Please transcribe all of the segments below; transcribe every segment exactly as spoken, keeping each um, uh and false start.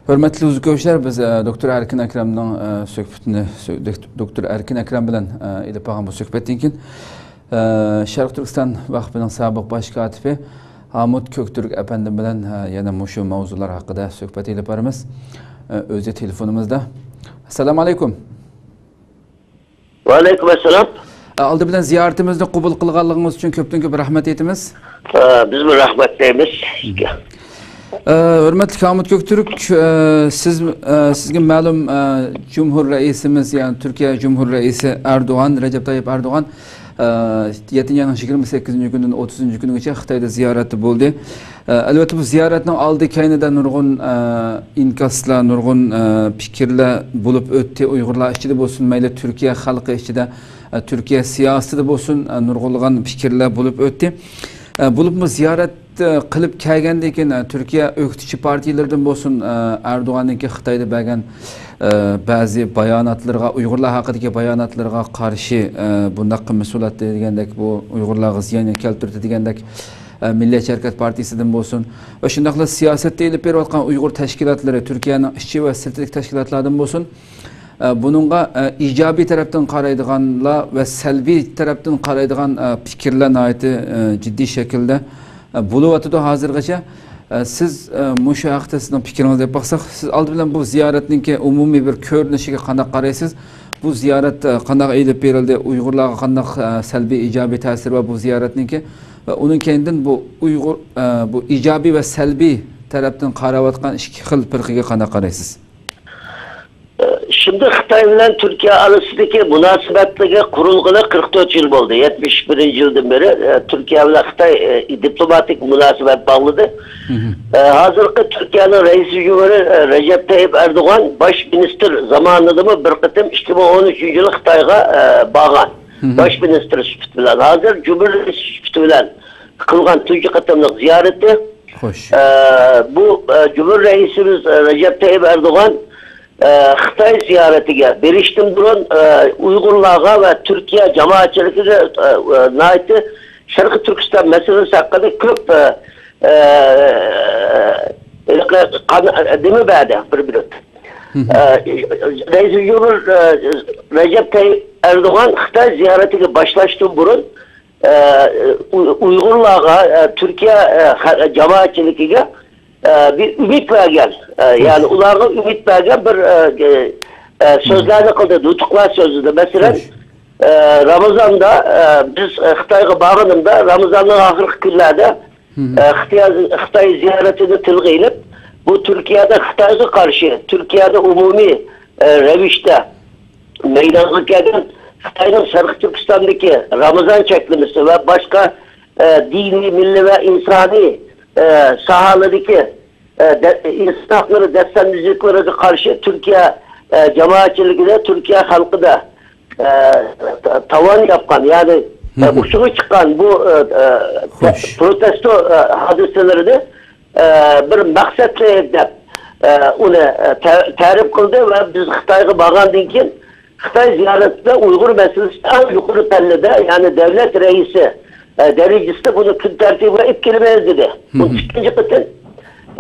ھۆرمەتلىك دوستلار، بىز، ئە، دوكتور ئەركىن ئەكرەمنىڭ، ئە، سۆھبىتىنى، سۆ-، دوك-، دوكتور ئەركىن ئەكرەم بىلەن، ئە، ئېلىپ بارغان بۇ سۆھبەتتىن كېيىن، ئە، شەرقىي تۈركىستان ۋەقپىنىڭ سابىق باش كاتىپى ھامۇت كۆكتۈرك ئەپەندىم بىلەن، ئە، يەنە مۇشۇ ماۋزۇلار ھەققىدە سۆھبەت ئېلىپ بارىمىز. ئە، ئۆزى تېلېفونىمىزدا. ئەسسالامۇ ئەلەيكۇم. ۋەئەلەيكۇم ئەسسالام. ئالدى بىلەن زىيارىتىمىزنى قوبۇل قىلغانلىقىڭىز ئۈچۈن كۆپتىن كۆپ رەھمەت ئېيتىمىز. ئە، بىزمۇ رەھمەت دەيمىز سىزگە. ئە، ھۆرمەتلىك ھامۇت كۆكتۈرك، ئە، سىز، ئە، سىزگە مەلۇم، ئە، جۇمھۇر رەئىسىمىز، يەنى تۈركىيە جۇمھۇر رەئىسى ئەردوغان، رەجەپ تايىپ ئەردوغان، ئە، يەتتىنچى ئاينىڭ يىگىرمە سەككىزىنچى كۈنىدىن ئوتتۇزىنچى كۈنىگىچە خىتايدا زىيارەتتە بولدى. ئە، ئەلۋەتتە، بۇ زىيارەتنىڭ ئالدى كەينىدە نۇرغۇن، ئە، ئىنكاسلار، نۇرغۇن، ئە، پىكىرلەر بولۇپ ئۆتتى. ئۇيغۇرلار ئىچىدە بولسۇن، مەيلى تۈركىيە خەلقى ئىچىدە، ئە، تۈركىيە سىياسىتىدە بولسۇن، ئە، نۇرغۇنلىغان پىكىرلەر بولۇپ ئۆتتى. ئە، بولۇپمۇ زىيارەت، ئە، قىلىپ كەلگەندىن كېيىن، ئە، تۈركىيە ئۆكتىچى پارتىيىلىرىدىن بولسۇن، ئە، ئەردوغاننىڭكى خىتايدا بەرگەن، ئە، بەزى باياناتلىرىغا، ئۇيغۇرلار ھەققىدىكى باياناتلىرىغا قارشى، ئە، بۇنداق قىلمىسا بولاتتى دېگەندەك، بۇ ئۇيغۇرلارغا زىيان كەلتۈردى دېگەندەك، ئە، مىللەتچى ھەرىكەت پارتىيىسىدىن بولسۇن ۋە شۇنداقلا سىياسەتتە ئېلىپ بېرىۋاتقان ئۇيغۇر تەشكىلاتلىرى، تۈركىيەنىڭ ئىچى ۋە سىرتىدىكى تەشكىلاتلاردىن بولسۇن، ئە، بۇنىڭغا، ئە، ئىجابىي تەرەپتىن قارايدىغانلار ۋە سەلبىي تەرەپتىن قارايدىغان، ئە، پىكىرلەر ناھايىتى، ئە، جىددىي شەكىلدە، ئە، بولۇۋاتىدۇ ھازىرغىچە. ئە، سىز، ئە، مۇشۇ ھەقتە سىزنىڭ پىكرىڭىزنى ئېلىپ باقساق، سىز ئالدى بىلەن بۇ زىيارەتنىڭكى ئومۇمىي بىر كۆرۈنۈشىگە قانداق قارايسىز؟ بۇ زىيارەت، ئە، قانداق ئېلىپ بېرىلدى؟ ئۇيغۇرلارغا قانداق، ئە، سەلبىي، ئىجابىي تەسىرى بار بۇ زىيارەتنىڭكى؟ ۋە ئۇنىڭ كەينىدىن بۇ ئۇيغۇر، ئە، بۇ ئىجابىي ۋە سەلبىي تەرەپتىن قاراۋاتقان ئىككى خىل پىرقىگە قانداق قارايسىز؟ شىمدى خىتاي بىلەن تۈركىيە ئارىسىدىكى مۇناسىۋەتلىرى قۇرۇلغىلى قىرىق تۆت يىل بولدى. يەتمىش بىرىنچى يىلدىن بېرى، ئە، تۈركىيە بىلەن خىتاي، ئە، دىپلوماتىك مۇناسىۋەت باغلىدى. ئە، ھازىرقى تۈركىيەنىڭ رەئىسى جۇمھۇرى، ئە، رەجەپ تەيىپ ئەردوغان باش مىنىستىر زامانىدىمۇ بىر قېتىم ئىككى مىڭ ئون ئۈچىنچى يىلى خىتايغا، ئە، بارغان. باش مىنىستىر سۈپىتى بىلەن. ھازىر جۇمھۇر رەئىسى سۈپىتى بىلەن قىلغان تۇنجى قېتىملىق زىيارىتى. خوش. ئە، بۇ، ئە، جۇمھۇر رەئىسىمىز، ئە، رەجەپ تەيىپ ئەردوغان، ئە، خىتاي زىيارىتىگە بېرىشتىن بۇرۇن، ئە، ئۇيغۇرلارغا ۋە تۈركىيە جامائەتچىلىكىگە، ئە، ئە، ناھايىتى شەرقىي تۈركىستان مەسىلىسى ھەققىدە كۆپ، ئە، ئە، ھېلىقى قان-، نېمە بەردى بىر مىنۇت. ئە، رەئىس جۇمھۇر، ئە، رەجەپ تەيىپ ئەردوغان خىتاي زىيارىتىگە باشلاشتىن بۇرۇن، ئە، ئۇ-، ئۇيغۇرلارغا، ئە، تۈركىيە، ئە، خە-، جامائەتچىلىكىگە، ئە، بىر ئۈمىد بەرگەن، ئە، يەنى ئۇلارغا ئۈمىد بەرگەن بىر، ئە، ئە، سۆزلەرنى قىلدى، نۇتۇقلار سۆزلىدى. مەسىلەن، ئە، رامىزاندا، ئە، بىز، ئە، خىتايغا بارغىنىمدا، رامىزاننىڭ ئاخىرقى كۈنلەردە، ئە، خىتاي، خىتاي زىيارىتىنى تىلغا ئېلىپ، بۇ تۈركىيەدە خىتايغا قارشى، تۈركىيەدە ئومۇمىي، ئە، رەۋىشتە مەيدانغا كەلگەن خىتاينىڭ شەرقىي تۈركىستاندىكى رامىزان چەكلىمىسى ۋە باشقا، ئە، دىنىي، مىللىي ۋە ئىنسانىي، ئە، ساھەلىرىدىكى، ئە، دە-، ئىنسان ھەقلىرى دەستەملىچىلىكلىرىگە قارشى تۈركىيە، ئە، جامائەتچىلىكىدە، تۈركىيە خەلقىدە، ئە، تا-، تاۋان ياپقان، يەنى، ئە، ئۇچىغا چىققان بۇ، ئە، ئە، پروتېستو، ئە، ھادىسىلىرىنى، ئە، بىر مەقسەتلىك دەپ، ئە، ئۇنى، ئە، تە-، تەرىپ قىلدى ۋە بىز خىتايغا بارغاندىن كېيىن خىتاي زىيارەتتە ئۇيغۇر مەسىلىسى ئەڭ يۇقىرى پەللىدە، يەنى دەۋلەت رەئىسى، ئە، دەرىجىسىدە بۇنى كۈن تەرتىپىگە ئېلىپ كېلىمىز دېدى. بۇ ئىككىنچى قېتىم،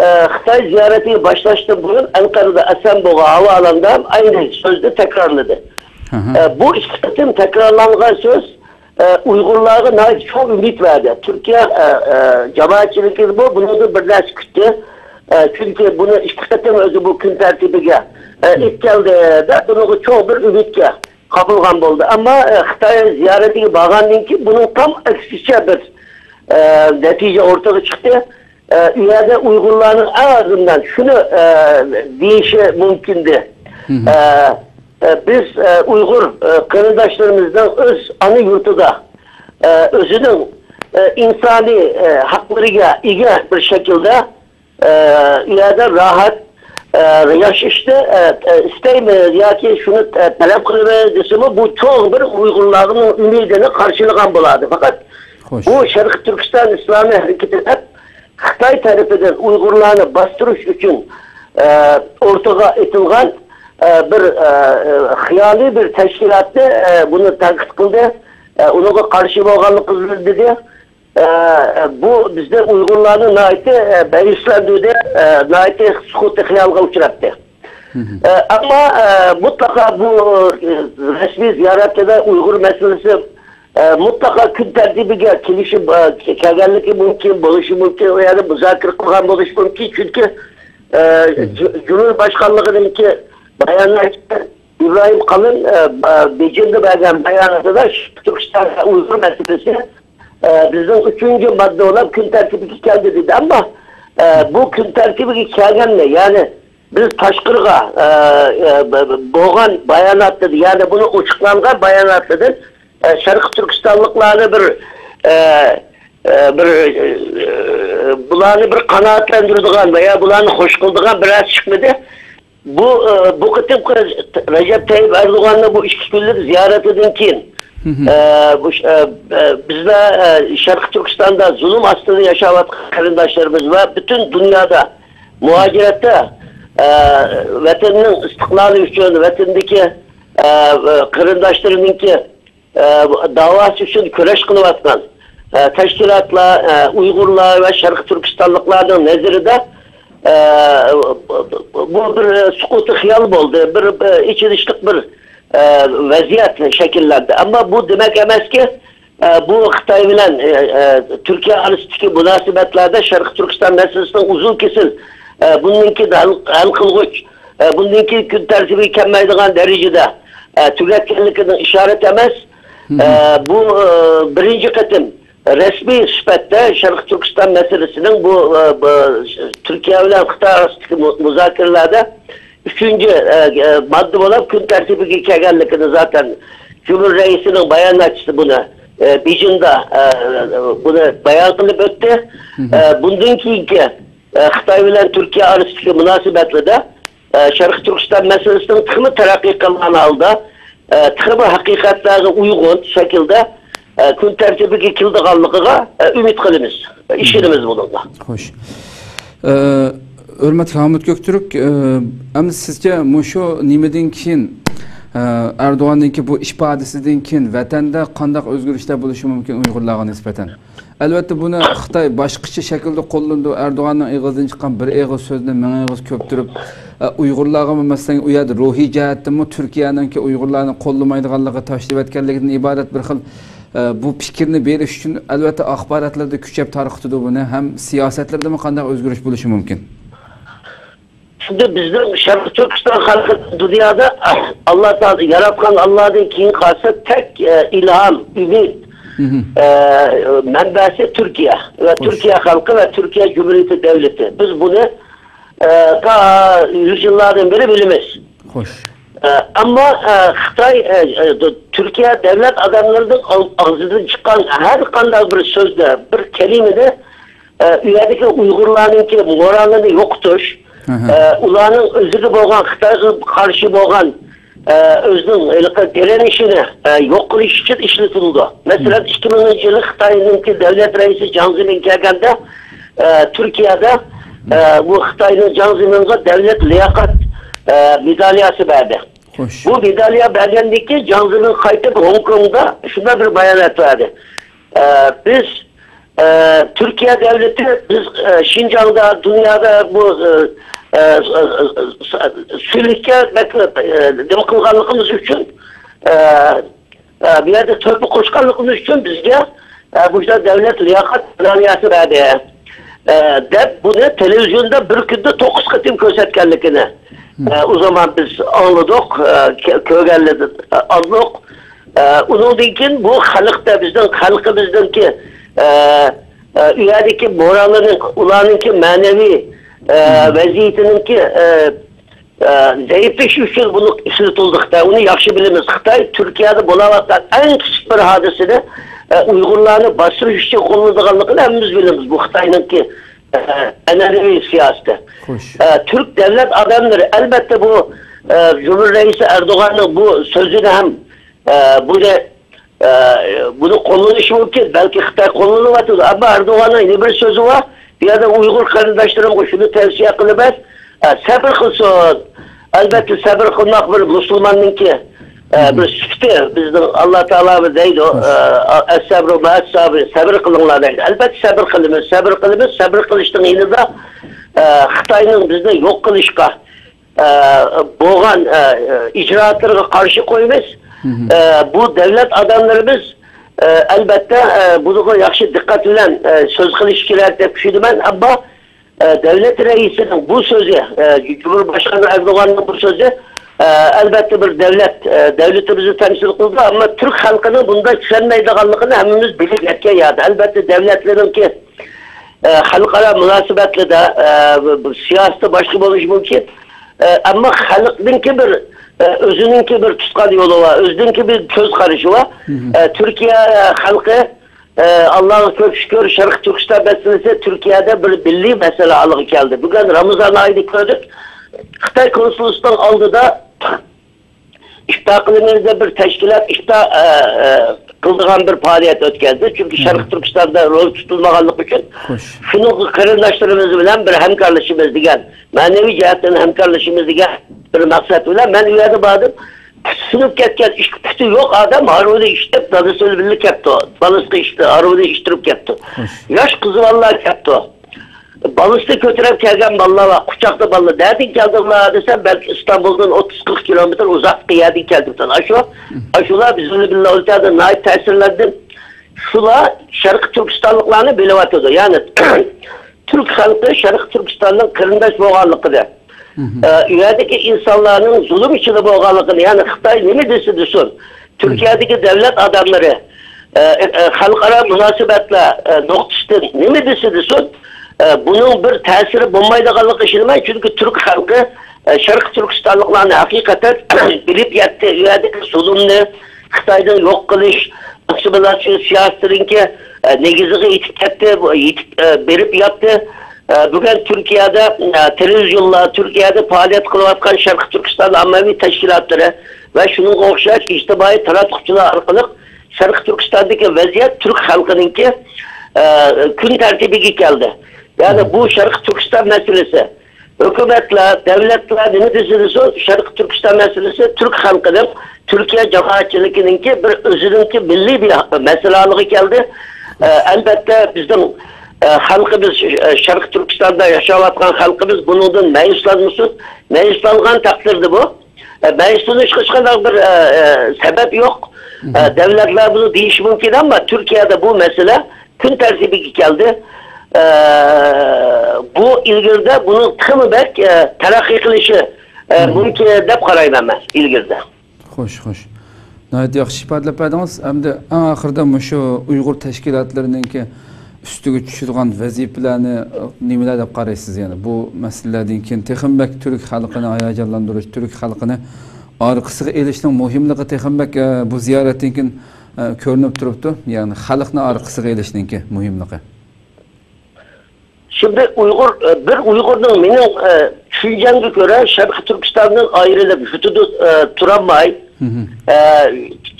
ئە، خىتاي زىيارىتىگە باشلاشتىن بۇرۇن ئەنقەرىدە ئەسەنبوغا ھاۋالاندا ئەينى سۆزنى تەكرارلىدى. ئە، بۇ ئىككى قېتىم تەكرارلانغان سۆز، ئە، ئۇيغۇرلارغا ناھايىتى چوڭ ئۈمىد بەردى. تۈركىيە، ئە، ئە، جامائەتچىلىكىمۇ بۇنىڭدىن بىر نەرسە كۈتتى. ئە، چۈنكى بۇنى ئىككى قېتىم ئۆزى بۇ كۈن تەرتىپىگە، ئە، ئېلىپ كەلدى دەپ، بۇنىڭغا چوڭ بىر ئۈمىدكە قاپلىغان بولدى. ئەمما، ئە، خىتاي زىيارىتىگە بارغاندىن كېيىن بۇنىڭ تام ئەكسىچە بىر، ئە، نەتىجە ئورتىغا چىقتى. ئە، ئۇ يەردە ئۇيغۇرلارنىڭ ئەڭ ئازىندىن شۇنى، ئە، دېيىشى مۇمكىندى. ئە، ئە، بىز، ئە، ئۇيغۇر، ئە، قېرىنداشلىرىمىزنىڭ ئۆز ئانا يۇرتىدا، ئە، ئۆزىنىڭ، ئە، ئىنسانىي، ئە، ھەقلىرىگە ئىگە بىر شەكىلدە، ئە، ئۇ يەردە راھەت، ئە، ياشاشنى، ئە، ئە، ئىستەيمىز ياكى شۇنى، ئە، تەلەپ قىلىمىز دېسىمۇ، بۇ چوڭ بىر ئۇيغۇرلارنىڭ ئۈمىدىنى قارشىلىغان بولاتتى. پەقەت بۇ شەرقىي تۈركىستان ئىسلامىي ھەرىكىتى دەپ خىتاي تەرىپىدىن ئۇيغۇرلارنى باستۇرۇش ئۈچۈن، ئە، ئورتىغا ئېتىلغان، ئە، بىر، ئە، ئە، خىيالىي بىر تەشكىلاتنى، ئە، بۇنى تەنقىد قىلدى. ئە، ئۇنىڭغا قارشى بولغانلىقىنى بىلدۈردى. ئە، بۇ بىزدە ئۇيغۇرلارنى ناھايىتى، ئە، مەيۈسلەندۈردى، ئە، ناھايىتى سۇكۇتى خىيالغا ئۇچراتتى. ئە، ئەمما، ئە، مۇتلەقا بۇ، ئە، رەسمىي زىيارەتتە ئۇيغۇر مەسىلىسى، ئە، مۇتلەقا كۈن تەرتىپىگە كېلىشىپ، ئە، كەلگەنلىكى مۇمكىن، بولۇشى مۇمكىن، ئۇ يەردە مۇزاكىرە قىلغان بولۇشى مۇمكىن. چۈنكى، ئە، جۇ-، جۇمھۇر باشقانلىقىنىڭكى باياناتچىسى ئىبراھىم قالىن، ئە، ئە، بېيجىڭدا بەرگەن باياناتىدا تۈركىستان ۋە ئۇيغۇر مەسىلىسى، ئە، بىزنىڭ ئۈچىنچى ماددا بولۇپ كۈن تەرتىپىگە كەلدى دېدى. ئەمما، ئە، بۇ كۈن تەرتىپىگە كەلگەننى، يەنى بىز تاشقىرىغا، ئە، ئە، ب-، ب-، بولغان باياناتتا، يەنى بۇنى ئوچۇقلانغان باياناتلىرىدىن، ئە، شەرقىي تۈركىستانلىقلارنى بىر، ئە، ئە، بىر، ئە، بۇلارنى بىر قانائەتلەندۈرىدىغان ۋە يا بۇلارنى خوش قىلىدىغان بىر نەرسە چىقمىدى. بۇ، ئە، بۇ قېتىمقى رەجەپ تەييىپ ئەردوغاننىڭ بۇ ئىككى كۈنلۈك زىيارىتىدىن كېيىن، ئە، بۇ، ئە، ئە، بىزلەر، ئە، شەرقىي تۈركىستاندا زۇلۇم ئاستىدا ياشاۋاتقان قېرىنداشلىرىمىز ۋە پۈتۈن دۇنيادا مۇھاجىرەتتە، ئە، ۋەتەننىڭ ئىستىقلالى ئۈچۈن، ۋەتەندىكى، ئە، قېرىنداشلىرىنىڭكى، ئە، داۋاسى ئۈچۈن كۈرەش قىلىۋاتقان، ئە، تەشكىلاتلار، ئە، ئۇيغۇرلار ۋە شەرقىي تۈركىستانلىقلارنىڭ نەزىرىدە، ئە، بۇ بىر سۇكۇتى خىيال بولدى، بىر، بىر ئېچىنىشلىق بىر، ئە، ۋەزىيەت شەكىللەندى. ئەمما بۇ دېمەك ئەمەسكى، ئە، بۇ خىتاي بىلەن، ئە، ئە، تۈركىيە ئارىسىدىكى مۇناسىۋەتلەردە شەرقىي تۈركىستان مەسىلىسىنىڭ ئۇزۇن كېسىل، ئە، بۇندىن كېيىن ھەل، ھەل قىلغۇچ، ئە، بۇندىن كېيىن كۈن تەرتىپىگە كەلمەيدىغان دەرىجىدە، ئە، تۈگەتكەنلىكىنىڭ ئىشارىتى ئەمەس. ئە، بۇ، ئە، بىرىنچى قېتىم رەسمىي سۈپەتتە شەرقىي تۈركىستان مەسىلىسىنىڭ بۇ، ئە، بۇ تۈركىيە بىلەن خىتاي ئارىسىدىكى مۇ-، مۇزاكىرىلەردە ئۈچىنچى، ئە، ئە، ماددا بولۇپ كۈن تەرتىپىگە كەلگەنلىكىنى زاتەن جۇمھۇر رەئىسىنىڭ باياناتچىسى بۇنى، ئە، بېيجىڭدا، ئە، بۇنى بايان قىلىپ ئۆتتى. ئە، بۇندىن كېيىنكى، ئە، خىتاي بىلەن تۈركىيە ئارىسىدىكى مۇناسىۋەتلەردە، ئە، شەرقىي تۈركىستان مەسىلىسىنىڭ تېخىمۇ تەرەققىي قىلغان ھالدا، ئە، تېخىمۇ ھەقىقەتلەرگە ئۇيغۇن شەكىلدە، ئە، كۈن تەرتىپىگە كېلىدىغانلىقىغا، ئە، ئۈمىد قىلىمىز، ئىشىنىمىز بۇنىڭغا. خوش. ئە، ھۆرمەتلىك ھامۇت كۆكتۈرك، ئە، ئەمدى سىزچە مۇشۇ نېمىدىن كېيىن، ئە، ئەردوغاندىنكى بۇ ئىپادىسىدىن كېيىن ۋەتەندە قانداق ئۆزگىرىشلەر بولۇشى مۇمكىن ئۇيغۇرلارغا نىسبەتەن؟ ئەلۋەتتە، بۇنى خىتاي باشقىچە شەكىلدە قوللىنىدۇ. ئەردوغاننىڭ ئېغىزىدىن چىققان بىر ئېغىز سۆزنى مىڭ ئېغىز كۆپتۈرۈپ، ئە، ئۇيغۇرلارغىمۇ، مەسىلەن، ئۇ يەردە روھىي جەھەتتىنمۇ تۈركىيەنىڭكى ئۇيغۇرلارنى قوللىمايدىغانلىقى، تاشلىۋەتكەنلىكىدىن ئىبارەت بىر خىل، ئە، بۇ پىكىرنى بېرىش ئۈچۈن، ئەلۋەتتە، ئاخباراتلاردا كۈچەپ تارقىتىدۇ بۇنى. ھەم سىياسەتلىرىدىمۇ قانداق ئۆزگىرىش بولۇشى مۇمكىن؟ شۇنداق بىزنىڭ شەرقىي تۈركىستان خەلقى دۇنيادا ئاللا تائالا، ياراتقان ئاللادىن كېيىن قالسا تەك، ئە، ئىلھام، ئۈمىد، ئە، مەنبەسى تۈركىيە ۋە تۈركىيە خەلقى ۋە تۈركىيە جۇمھۇرىيىتى دۆلىتى. بىز بۇنى، ئە، تا يۈز يىللاردىن بېرى بىلىمىز. خوش. ئە، ئەمما، ئە، خىتاي، ئە، ئە، تۈركىيە دۆلەت ئادەملىرىنىڭ ئاغ-، ئاغزىدىن چىققان ھەر قانداق بىر سۆزدە، بىر كەلىمىدە ئە، ئۇ يەردىكى ئۇيغۇرلارنىڭكى مورالىنى يوقىتىش، ئە، ئۇلارنىڭ ئۆزىگە بولغان، خىتايغا قارشى بولغان، ئە، ئۆزىنىڭ ھېلىقى دىرىنىشىنى، ئە، يوق قىلىش ئۈچۈن ئىشلىتىلىدۇ. مەسىلەن، ئىككى مىڭىنچى يىلى خىتاينىڭكى دۆلەت رەئىسى جاڭ زېمىن كەلگەندە، ئە، تۈركىيەدە، ئە، بۇ خىتاينىڭ جاڭ زېمىنغا دۆلەت لىياقەت، ئە، مېدالىيەسى بەردى. خوش. بۇ مېدالىيە بەرگەندىن كېيىن جاڭ زېمىن قايتىپ ھوڭكوڭدا شۇنداق بىر بايانات بەردى. ئە، بىز، ئە، تۈركىيە دۆلىتى، بىز، ئە، شىنجاڭدا، دۇنيادا بۇ، ئە، ئە، سۈلۈككە بەك، ئە، نېمە قىلغانلىقىمىز ئۈچۈن، ئە، ئە، بۇ يەردە تۆھپە قوشقانلىقىمىز ئۈچۈن بىزگە، ئە، بۇ يەردە دۆلەت لىياقەت مېدالىيەسى بەردى، ئە، دەپ بۇنى تېلېۋىزىيوندا بىر كۈندە توققۇز قېتىم كۆرسەتكەنلىكىنى، ئە، ئۇ زامان بىز ئاڭلىدۇق، ئە، كۆ-، كۆرگەنلەردىن، ئە، ئاڭلىدۇق. ئە، ئۇنىڭدىن كېيىن بۇ خەلقتە، بىزنىڭ خەلقىمىزنىڭكى، ئە، ئە، ئۇ يەردىكى مورالىنىڭ، ئۇلارنىڭكى مەنىۋى، ئە، ۋەزىيىتىنىڭكى، ئە، ئە، زەئىپلىشى ئۈچۈن بۇنى ئىشلىتىلدى خىتاي. ئۇنى ياخشى بىلىمىز. خىتاي تۈركىيەدە بولاۋاتقان ئەڭ كىچىك بىر ھادىسىنى، ئە، ئۇيغۇرلارنى باستۇرۇش ئۈچۈن قوللىنىدىغانلىقىنى ھەممىمىز بىلىمىز. بۇ خىتاينىڭكى، ئە، ئەنئەنىۋى سىياسىتى. خوش. ئە، تۈرك دۆلەت ئادەملىرى، ئەلۋەتتە، بۇ، ئە، جۇمھۇر رەئىسى ئەردوغاننىڭ بۇ سۆزىنى ھەم، ئە، بۇنى ئە، بۇنى قوللىنىشى مۇمكىن. بەلكى خىتاي قوللىنىۋاتىدۇ. ئەمما ئەردوغاننىڭ يەنە بىر سۆزى بار. بۇ يەردە ئۇيغۇر قېرىنداشلىرىمغا شۇنى تەۋسىيە قىلىمەن. ئە، سەبىر قىلسۇن. ئەلۋەتتە، سەبىر قىلماق بىر مۇسۇلماننىڭكى، ئە، بىر سۈپىتى، بىزنىڭ ئاللا تائالا بىر دەيدۇ، ئە، ئەسسەبرۇ مەئەس سابىر، سەبر قىلىڭلار دەيدۇ. ئەلبەتتە سەبر قىلىمىز، سەبر قىلىمىز، سەبر قىلىشنىڭ يېنىدا، ئە، خىتاينىڭ بىزنى يوق قىلىشقا، ئە، بولغان، ئە، ئىجرائاتلىرىغا قارشى قويىمىز. ئە، بۇ دەۋلەت ئادەملىرىمىز، ئە، ئەلبەتتە، ئە، بۇنىڭغا ياخشى دىققەت بىلەن، ئە، سۆز قىلىشى كېرەك دەپ چۈشىنىمەن. ئەمما ئە، دەۋلەت رەئىسىنىڭ بۇ سۆزى، ئە، جۇمھۇرباشقانى ئەردوغاننىڭ بۇ سۆزى، ئە، ئەلبەتتە بىر دەۋلەت، ئە، دەۋلىتىمىزنى تەمسىل قىلىدۇ، ئەمما تۈرك خەلقىنىڭ بۇنداق چۈشەنمەيدىغانلىقىنى ھەممىمىز بىلىپ يەتكەن يەردە. ئەلبەتتە دەۋلەتلىرىنىڭكى، ئە، خەلقئارا مۇناسىۋەتلىدە، ئە، بۇ، بۇ سىياسىتى باشقا بولۇشى مۇمكىن. ئە، ئەمما خەلقنىڭكى بىر، ئە، ئۆزىنىڭكى بىر تۇتقان يولى بار، ئۆزىنىڭكى بىر كۆز قارىشى بار. ئە، تۈركىيە خەلقى ئە، ئاللاغا كۆپ شۈكۈر، شەرقىي تۈركىستان مەسىلىسى تۈركىيەدە بىر مىللىي مەسىلە ھالىغا كەلدى. بۈگۈن رامىزان ئايىدا كۆردۇك، خىتاي كونسۇلىسىنىڭ ئالدىدا ئىپتار قىلىمىز دەپ بىر تەشكىلات ئىپتار، ئە، ئە، قىلىدىغان بىر پائالىيەت ئۆتكەزدى. چۈنكى شەرقىي تۈركىستاندا روزا تۇتۇلمىغانلىقى ئۈچۈن شۇنىڭغا قېرىنداشلىرىمىز بىلەن بىر ھەمكارلىشىمىز دېگەن، مەنىۋى جەھەتتىن ھەمكارلىشىمىز دېگەن بىر مەقسەت بىلەن مەن ئۇ يەردە باردىم. سۇنۇپ كەتكەن ئىككى پۇتى يوق ئادەم ھارۋىنى ئىشتىپ، دادىسى بىلەن كەپتۇ. بالىسىغا ئىشتى، ھارۋىنى ئىشتۈرۈپ كەپتۇ. ياش قىز بالىلار كەپتۇ. بالىسىنى كۆتۈرۈپ كەلگەن بالىلار بار، قۇچاقتا بالىلار. نەدىن كەلدىڭلار دېسەم، بەلكى ئىستانبۇلدىن ئوتتۇز قىرىق كىلومېتىر ئۇزاققى يەردىن كەلدىم دېدى. ئاشۇ، ئاشۇلار بىز بىلەن بىللە ئولتۇردى، ناھايىتى تەسىرلەندىم. شۇلار شەرقىي تۈركىستانلىقلارنى بىلىۋاتىدۇ. يەنى تۈرك خەلقى شەرقىي تۈركىستاننىڭ قېرىنداش بولغانلىقىنى، ئە، ئۇ يەردىكى ئىنسانلارنىڭ زۇلۇم ئىچىدە بولغانلىقىنى، يەنى خىتاي نېمە دېسە دېسۇن، تۈركىيەدىكى دەۋلەت ئادەملىرى، ئە، ئە، خەلقئارا مۇناسىۋەتلەر، ئە، نۇقتىسىدىن نېمە دېسە دېسۇن، ئە، بۇنىڭ بىر تەسىرى بولمايدىغانلىقىغا ئىشىنىمەن، چۈنكى تۈرك خەلقى، ئە، شەرقىي تۈركىستانلىقلارنى ھەقىقەتەن بىلىپ يەتتى، ئۇ يەردىكى زۇلۇمنى، خىتاينىڭ يوق قىلىش، ئاسسىمىلياتسىيە سىياسىتىنىڭكى، ئە، نېگىزىغا يېتىپ كەتتى، بۇ يېتىپ، ئە، بېرىپ ياتتى. ئە، بۈگۈن تۈركىيەدە، ئە، تېلېۋىزىيونلار، تۈركىيەدە پائالىيەت قىلىۋاتقان شەرقىي تۈركىستان ئاممىۋى تەشكىلاتلىرى ۋە شۇنىڭغا ئوخشاش ئىجتىمائىي تاراتقۇچىلار ئارقىلىق شەرقىي تۈركىستاندىكى ۋەزىيەت تۈرك خەلقىنىڭكى، ئە، كۈن تەرتىپىگە كەلدى. يەنى بۇ شەرقىي تۈركىستان مەسىلىسى، ھۆكۈمەتلەر، دەۋلەتلەر نېمە دېسە دېسۇن، شەرقىي تۈركىستان مەسىلىسى تۈرك خەلقىنىڭ تۈركىيە جامائەتچىلىكىنىڭكى بىر ئۆزىنىڭكى مىللىي بىر مەسىلە ھالىغا كەلدى. ئە، ئەلبەتتە، بىزنىڭ، ئە، خەلقىمىز، ئە، شەرقىي تۈركىستاندا ياشاۋاتقان خەلقىمىز بۇنىڭدىن مەيۈسلانمىسۇن. مەيۈسلانغان تەقدىردە بۇ، ئە، مەيۈسلىنىشقا ھېچقانداق بىر، ئە، ئە، سەۋەب يوق. ئە، دەۋلەتلەر بۇنى دېيىشى مۇمكىن، ئەمما تۈركىيەدە بۇ مەسىلە كۈن تەرتىپىگە كەلدى. ئە، بۇ ئىلگىرىدە بۇنىڭ تېخىمۇ بەك، ئە، تەرەققىي قىلىشى، ئە، مۇمكىن دەپ قارايمەن مەن ئىلگىرىدە. خوش، خوش. ناھايىتى ياخشى ئىپادىلەپ بەردىڭىز. ئەمدى ئەڭ ئاخىرىدا مۇشۇ ئۇيغۇر تەشكىلاتلىرىنىڭكى ئۈستىگە چۈشىدىغان ۋەزىپىلەرنى، ئە، نېمىلەر دەپ قارايسىز؟ يەنى بۇ مەسىلىلەردىن كېيىن تېخىمۇ بەك تۈرك خەلقىنى ھاياجانلاندۇرۇش، تۈرك خەلقىنى ئارقىسىغا ئېلىشنىڭ مۇھىملىقى تېخىمۇ بەك، ئە، بۇ زىيارەتتىن كېيىن، ئە، كۆرۈنۈپ تۇرۇپتۇ. يەنى خەلقنى ئارقىسىغا ئېلىشنىڭكى مۇھىملىقى. شۇنداق ئۇيغۇر، ئە، بىر ئۇيغۇرنىڭ مېنىڭ، ئە، چۈشەنچەمگە كۆرە شەرقىي تۈركىستاندىن ئايرىلىپ يۇرتىدا، ئە، تۇرالماي، ئە،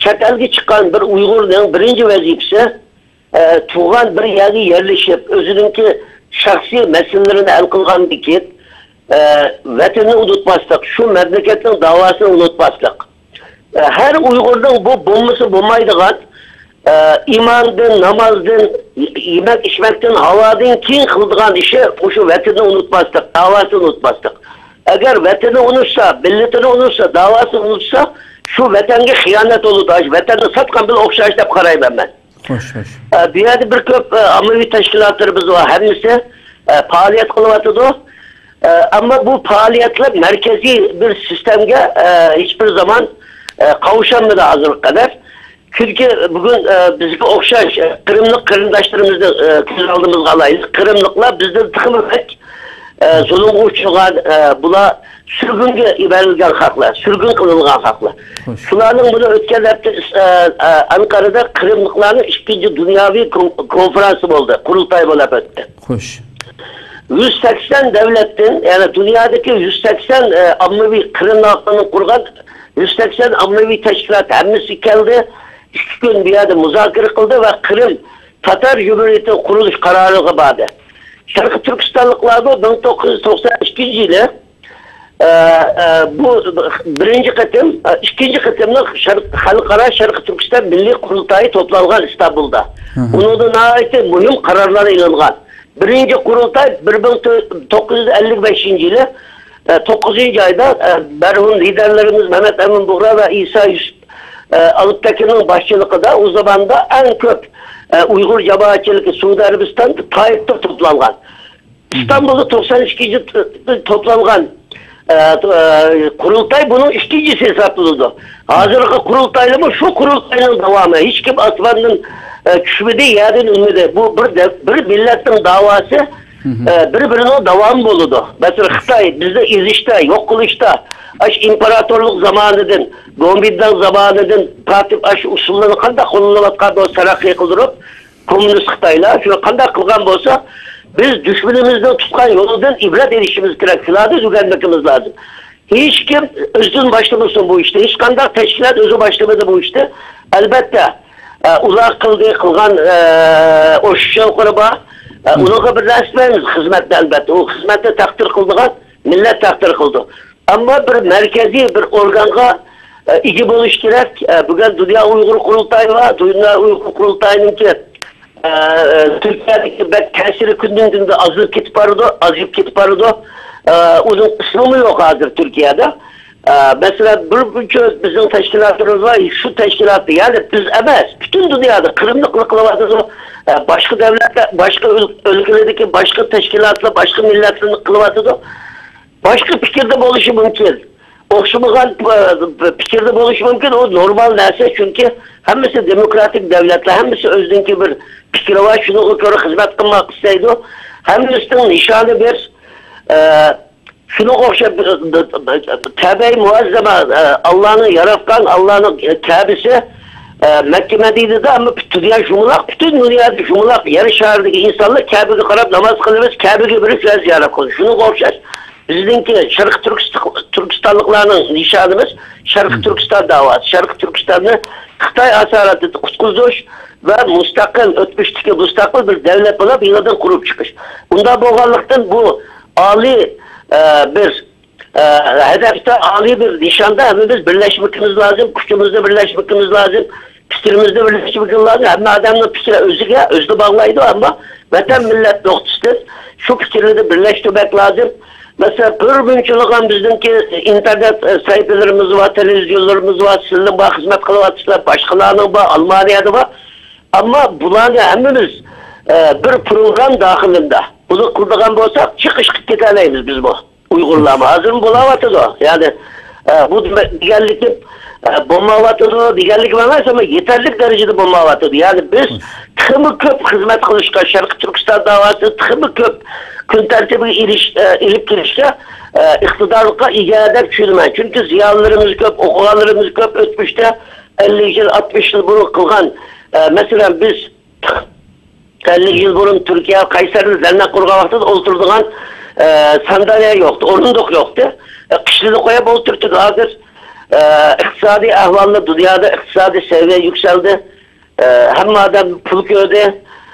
چەت ئەلگە چىققان بىر ئۇيغۇرنىڭ بىرىنچى ۋەزىپىسى، ئە، تۇغقان بىر يەرگە يەرلىشىپ، ئۆزىنىڭكى شەخسىي مەسىلىلىرىنى ھەل قىلغاندىن كېيىن، ئە، ۋەتىنىنى ئۇنتۇماسلىق، شۇ مەملىكەتنىڭ داۋاسىنى ئۇنتۇماسلىق. ئە، ھەر ئۇيغۇرنىڭ بۇ بولمىسا بولمايدىغان، ئە، ئىماندىن، نامازدىن، يېمەك ئىچمەكتىن، ھاۋادىن كېيىن قىلىدىغان ئىشى مۇشۇ ۋەتىنىنى ئۇنتۇماسلىق، داۋاسىنى ئۇنتۇماسلىق. ئەگەر ۋەتىنىنى ئۇنتۇسا، مىللىتىنى ئۇنتۇسا، داۋاسىنى ئۇنتۇسا، شۇ ۋەتەنگە خىيانەت بولىدۇ. ۋەتەننى ساتقان بىلەن ئوخشاش دەپ قارايمەن مەن. خوش، خوش. ئە، بۇ يەردە بىر كۆپ، ئە، ئاممىۋى تەشكىلاتلىرىمىز بار، ھەممىسى، ئە، پائالىيەت قىلىۋاتىدۇ. ئە، ئەمما بۇ پائالىيەتلەر مەركەزىي بىر سىستېمىگە، ئە، ھېچبىر زامان، ئە، قاۋشالمىدى ھازىرغا قەدەر. چۈنكى بۈگۈن، ئە، بىزگە ئوخشاش، ئە، قىرىملىق قېرىنداشلىرىمىزنى، ئە، كۆز ئالدىمىزغا ئالايلى. قىرىملىقلار بىزدىن تېخىمۇ بەك، ئە، زۇلۇمغا ئۇچرىغان، ئە، بۇلار سۈرگۈنگە ئىبەرىلگەن خەقلەر، سۈرگۈن قىلىنغان خەقلەر. خوش. شۇلارنىڭ بۇنى ئۆتكەن ھەپتە، ئە، ئە، ئەنقەرىدە قىرىملىقلارنىڭ ئىككىنچى دۇنياۋى كون-، كونفېرانسى بولدى، قۇرۇلتاي بولۇپ ئۆتتى. خوش. يۈز سەكسەن دەۋلەتتىن، يەنى دۇنيادىكى يۈز سەكسەن، ئە، ئاممىۋى قىرىملىقلارنىڭ قۇرغان يۈز سەكسەن ئاممىۋى تەشكىلات ھەممىسى كەلدى. ئىككى كۈن بۇ يەردە مۇزاكىرە قىلدى ۋە قىرىم تاتار جۇمھۇرىيىتى قۇرۇلۇش قارارىغا باردى. شەرقىي تۈركىستانلىقلارمۇ مىڭ توققۇز يۈز توقسان ئىككىنچى يىلى، ئە، ئە، بۇ بىرىنچى قېتىم، ئە، ئىككىنچى قېتىملىق شەرق-، خەلقئارا شەرقىي تۈركىستان مىللىي قۇرۇلتايى توپلانغان ئىستانبۇلدا. ئۇنىڭدا ناھايىتى مۇھىم قارارلار ئېلىنغان. بىرىنچى قۇرۇلتاي بىر مىڭ توققۇز يۈز ئەللىك بەشىنچى يىلى، ئە، توققۇزىنچى ئايدا، ئە، مەرھۇم لىدەرلىرىمىز مەمەت ئەمىن بۇغرا ۋە ئىسا يۈسۈپ، ئە، ئالپتەكىننىڭ باشچىلىقىدا ئۇ زاماندا ئەڭ كۆپ، ئە، ئۇيغۇر جامائەتچىلىكى سەئۇدى ئەرەبىستان تائىپتا توپلانغان. ئىستانبۇلدا توقسان ئىككىنچى توپلانغان، ئە، ئە، قۇرۇلتاي بۇنىڭ ئىككىنچىسى ھېسابلىنىدۇ. ھازىرقى قۇرۇلتايلىمۇ شۇ قۇرۇلتاينىڭ داۋامى. ھېچكىم ئاسماندىن، ئە، چۈشمىدى، يەردىن ئۈنمىدى. بۇ بىر دەپ-، بىر مىللەتنىڭ داۋاسى، ئە، بىر-بىرىنىڭ داۋامى بولىدۇ. مەسىلەن، خىتاي بىزنى ئېزىشتا، يوق قىلىشتا، ئاشۇ ئىمپېراتورلۇق زامانىدىن، گومىنداڭ زامانىدىن تارتىپ ئاشۇ ئۇسۇللارنى قانداق قوللىنىۋاتقان بولسا تەرەققىي قىلدۇرۇپ، كوممۇنىست خىتايلار شۇنى قانداق قىلغان بولسا، بىز دۈشمىنىمىزنىڭ تۇتقان يولىدىن ئىبرەت ئېلىشىمىز كېرەك، شۇلاردىن ئۆگەنمىكىمىز لازىم. ھېچكىم ئۆزىدىن باشلىمىسۇن بۇ ئىشنى، ھېچقانداق تەشكىلات ئۆزى باشلىمىدى بۇ ئىشنى. ئەلبەتتە، ئە، ئۇلار قىلدى، قىلغان، ئە، ئوشۇق چوڭقۇرى بار. ئە، ئۇنىڭغا بىر نەرسە دېمەيمىز، خىزمەتنى ئەلبەتتە. ئۇ خىزمەتنى تەقدىر قىلىدىغان مىللەت تەقدىر قىلىدۇ. ئەمما بىر مەركەزىي بىر ئورگانغا، ئە، ئىگە بولۇش كېرەك. ئە، بۈگۈن دۇنيا ئۇيغۇر قۇرۇلتايى بار. دۇنيا ئۇيغۇر قۇرۇلتايىنىڭكى، ئە، ئە، تۈركىيەدىكى بەك تەسىرى كۈندىن كۈندە ئازىيىپ كېتىپ بارىدۇ، ئازىيىپ كېتىپ بارىدۇ. ئە، ئۇنىڭ ئىسمىمۇ يوق ھازىر تۈركىيەدە. ئە، مەسىلەن، بىر بۇنچە بىزنىڭ تەشكىلاتىمىز بار، شۇ تەشكىلاتتا، يەنى بىز ئەمەس، پۈتۈن دۇنيادا قىرىملىقلار قىلىۋاتىدۇ. ئە، باشقا دۆلەتلەر، باشقا ئۆل-، ئۆلكىلەردىكى باشقا تەشكىلاتلار، باشقا مىللەتلەرنى قىلىۋاتىدۇ. باشقا پىكىردە بولۇشى مۇمكىن. ئوخشىمىغان، ئە، پىكىردە بولۇشى مۇمكىن. ئۇ نورمال نەرسە، چۈنكى ھەممىسى دېموكراتىك دۆلەتلەر، ھەممىسى ئۆزىنىڭكى بىر پىكرى بار، شۇنىڭغا كۆرە خىزمەت قىلماق ئىستەيدۇ. ھەممىسىنىڭ نىشانى بىر. ئە، شۇنىڭغا ئوخشاپ، كەبەي مۇئەززەمە، ئە، ئاللانىڭ ياراتقان، ئاللانىڭ كەبىسى، ئە، مەككە مەدىنىدە، ئەمما پۈتۈن دۇنيا جۇمۇلاق، پۈتۈن دۇنيادا جۇمۇلاق، يەر شارىدىكى ئىنسانلار كەبىگە قاراپ ناماز قىلىمىز، كەبىگە بېرىپ شۇ يەردە زىيارەت قىلىمىز. شۇنىڭغا ئوخشاش بىزنىڭكى شەرقىي تۈركىست-، تۈركىستانلىقلارنىڭ نىشانىمىز شەرقىي تۈركىستان داۋاسى. شەرقىي تۈركىستاننى خىتاي ئاسارىتىدىن قۇتقۇزۇش ۋە مۇستەقىل، ئۆتمۈشتىكى مۇستەقىل بىر دۆلەت بولۇپ يېڭىدىن قۇرۇپ چىقىش. ئۇنداق بولغانلىقتىن بۇ ئالىي، ئە، بىر، ئە، ھەدەپتە، ئالىي بىر نىشاندا ھەممىمىز بىرلەشمىكىمىز لازىم، كۈچىمىزنى بىرلەشمىكىمىز لازىم، پىكرىمىزنى بىرلەشمىكىمىز لازىم. ھەممە ئادەمنىڭ پىكرى ئۆزىگە، ئۆزىنى باغلايدۇ، ئەمما ۋەتەن، مىللەت نۇقتىسىدىن شۇ پىكىرلەرنى بىرلەشتۈرمەك لازىم. مەسىلەن، بىر مۇنچىلىغان بىزنىڭكى ئىنتېرنېت، ئە، سەھىپىلىرىمىز بار، تېلېۋىزىيونلىرىمىز بار، سىلەرنىڭ بار خىزمەت قىلىۋاتىشلار، باشقىلارنىڭ بار، ئالمانىيەدە بار. ئەمما بۇلارنى ھەممىمىز، ئە، بىر پروگرام داخىلىدا بۇنى قىلىدىغان بولساق، چىقىشقا كېتەلەيمىز بىزمۇ. ئۇيغۇرلارمۇ ھازىرمۇ بولاۋاتىدۇ. يەنى، ئە، بۇ دېمە-، دېگەنلىكىم، ئە، بولمايۋاتىدۇ دېگەنلىكىم ئەمەس، ئەمما يېتەرلىك دەرىجىدە بولمايۋاتىدۇ. يەنى بىز تېخىمۇ كۆپ خىزمەت قىلىشقا، شەرقىي تۈركىستان داۋاسىنى تېخىمۇ كۆپ كۈن تەرتىپىگە ئېلىش-، ئە، ئېلىپ كېلىشكە، ئە، ئىقتىدارلىققا ئىگە دەپ چۈشىنىمەن. چۈنكى زىيالىيلىرىمىز كۆپ، ئوقۇغانلىرىمىز كۆپ، ئۆتمۈشتە ئەللىك يىل، ئاتمىش يىل بۇرۇن قىلغان، ئە، مەسىلەن، بىز ئەللىك يىل بۇرۇن تۈركىيە قەيسەردە دەرنەك قۇرغان ۋاقتىدا ئولتۇرىدىغان، ئە، سانداليە يوقتى، ئورۇندۇق يوقتى. ئە، قىشلىنى قويۇپ ئولتۇرتتۇق. ھازىر، ئە، ئىقتىسادىي ئەھۋالدا، دۇنيادا ئىقتىسادىي سەۋىيە يۈكسەلدى. ئە، ھەممە ئادەم پۇل كۆردى،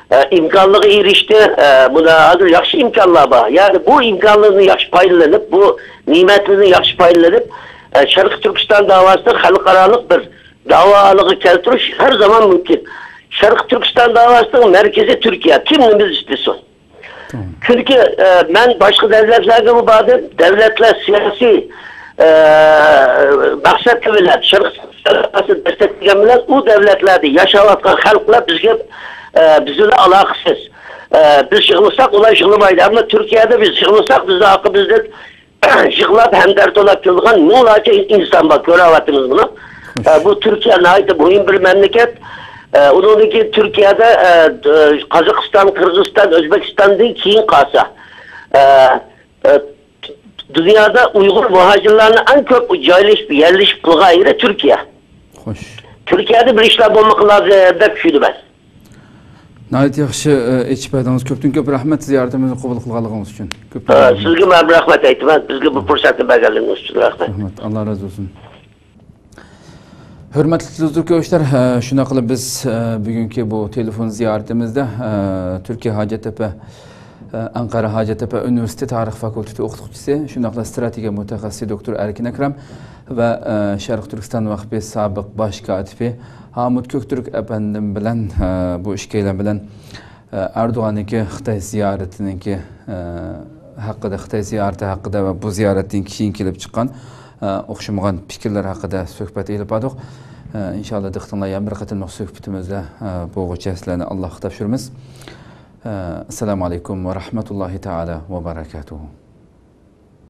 ئە، ئىمكانلىققا ئېرىشتى. ئە، مۇنا ھازىر ياخشى ئىمكانلار بار. يەنى بۇ ئىمكانلارنى ياخشى پايدىلىنىپ، بۇ نېمەتلەرنى ياخشى پايدىلىنىپ، ئە، شەرقىي تۈركىستان داۋاسىنى خەلقئارالىق بىر داۋا ھالىغا كەلتۈرۈش ھەر زامان مۇمكىن. شەرقىي تۈركىستان داۋاسىنىڭ مەركىزى تۈركىيە. كىم نېمە دېسۇن. چۈنكى، ئە، مەن باشقا دۆلەتلەرگىمۇ باردىم. دۆلەتلەر سىياسىي، ئە، مەقسەتلىرى بىلەن، شەرقىي دەستەكلىگەن بىلەن ئۇ دۆلەتلەردە ياشاۋاتقان خەلقلەر بىزگە، ئە، بىز بىلەن ئالاقىسىز. ئە، بىز يىغلىساق، ئۇلار يىغلىمايدۇ. ئەمما تۈركىيەدە بىز يىغلىساق، بىزنىڭ ئارقىمىزدىن يىغلاپ ھەمدەردى بولاپ كېلىدىغان مىڭلارچە ئىنسان بار، كۆرۈۋاتىمىز بۇنى. ئە، بۇ تۈركىيە ناھايىتى مۇھىم بىر مەملىكەت. ئە، ئۇنىڭدىن كېيىن تۈركىيەدە، ئە، د-، قازاقىستان، قىرغىزىستان، ئۆزبېكىستاندىن كېيىن قالسا، ئە، ئە، دۇنيادا ئۇيغۇر مۇھاجىرلارنى ئەڭ كۆپ جايلىشىپ، يەرلىشىپ قىلغان يېرى تۈركىيە. خوش. تۈركىيەدە بىر ئىشلار بولمىقى لازىم دەپ چۈشىنىمەن. ناھايىتى ياخشى، ئە، ئېچىپ بەردىڭىز. كۆپتىن كۆپ رەھمەت زىيارىتىمىزنى قوبۇل قىلغانلىقىڭىز ئۈچۈن. كۆپتىن ئە، كۆپ رەھمەت. سىزگە مەن رەھمەت ئېيتىمەن. بىزگە بۇ پۇرسەتنى بەرگەنلىكىڭىز ئۈچۈن رەھمەت. رەھمەت. ئاللا رازى بولسۇن. ھۆرمەتلىك تېلېۋىزور كۆرۈشلەر، ئە، شۇنداق قىلىپ بىز، ئە، بۈگۈنكى بۇ تېلېفون زىيارىتىمىزدە، ئە، تۈركىيە ھاجەتتەپە ئەنقەرە ھاجەتتەپە ئۇنىۋېرسىتېتى تارىخ فاكۇلتېتى ئوقۇتقۇچىسى، شۇنداقلا ئىستراتېگىيە مۇتەخەسسىسى دوكتور ئەركىن ئەكرەم ۋە، ئە، شەرقىي تۈركىستان ۋەقپى سابىق باش كاتىپى ھامۇت كۆكتۈرك ئەپەندىم بىلەن، ئە، بۇ ئىككىيلەن بىلەن، ئە، ئەردوغاننىڭكى خىتاي زىيارىتىنىڭكى، ئە، ھەققىدە، خىتاي زىيارىتى ھەققىدە ۋە بۇ زىيارەتتىن كېيىن كېلىپ چىققان، ئە، ئوخشىمىغان پىكىرلەر ھەققىدە سۆھبەت ئېلىپ باردۇق. ئە، ئىنشاللا دىققىتىڭلار يەنە بىر قېتىملىق سۆھبىتىمىزدە، ئە، بولغۇچە سىلەرنى ئاللاھقا تاپشۇرىمىز. ئە، ئەسسالامۇ ئەلەيكۇم ۋە رەھمەتۇللاھى تائالا ۋە بەرەكاتۇھۇ.